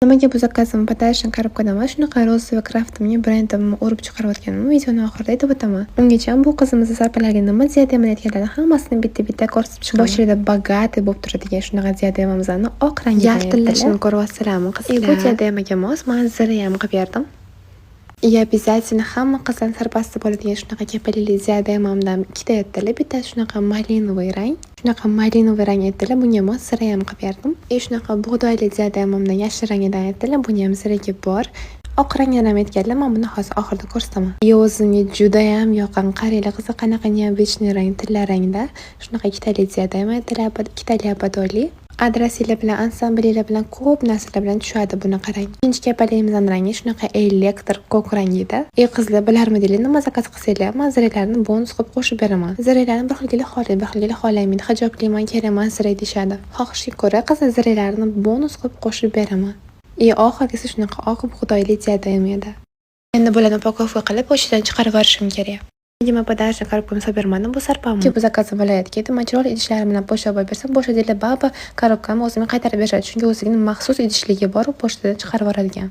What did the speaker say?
Nimaga bu zakazimni подарочный коробка dan emas, shunaqa розовый kraftimga brendimni urib chiqarayotganimni videoni oxirida aytib o'taman. Ungacha bu qizimizni sarpalariga nima diadema aytganlarni hammasini bitta-bitta ko'rsatib chiqaman. Boshida богатый bo'lib turadigan shunaqa diademamizni oq rangidan. Yaltillashini ko'ryapsizlarmi, qizlar? Bu diademaga mos man zirayam qilib berdim. И обязательно hamma qizlarni sarpasida bo'ladigan shunaqa kapalakli diademamdan ikkita aytdilar. Bittasi shunaqa малиновый rang. Shunaqa малиновый rang aytdilar. Bunga mos zirayam qilib berdim. И shunaqa bug'doyli diademamdan yashil rangidan aytdilar. Buni ham ziragi bor. Oq rangini ham aytganlar. Men buni hozir oxirida ko'rsataman. И o'zimga judayam yoqqan. Qaranglar, qizlar, qanaqa необычный rang, tilla rangda. Shunaqa ikkitali diadema aytdilar, ikkitali ободок li. Adrasinglar bilan, ansamblinglar bilan, ko'p narsalar bilan tushadi, buni qarang. Ikkinchi kapalagimizning rangi shunaqa elektr ko'k rangida. И qizlar, bilarmidinglar, nima zakaz qilsanglar, man ziralarni bonus qilib qo'shib beraman. Ziralarni bir xilgili xohlaydi, bir xilgili xohlamaydi. Hijobliman, kerak emas zirak deyishadi. Xohishga ko'ra, qizlar, ziralarni bonus qilib qo'shib beraman. И oxirgisi shunaqa oq bug'doyli diadema edi. Endi bularni упаковка qilib, pochtadan chiqarib yuborishim kerak. Nega man подарочный коробка ni solib bermadim bu sarpamni? Chunki bu zakazim viloyatga edi. Man chiroyli idishlarim bilan pochtaga olib bersam, pochtadagilar baribir коробка ni o'zimga qaytarib berishadi. Chunki o'zining maxsus idishligi bor, pochtadan chiqarib yuboradigan.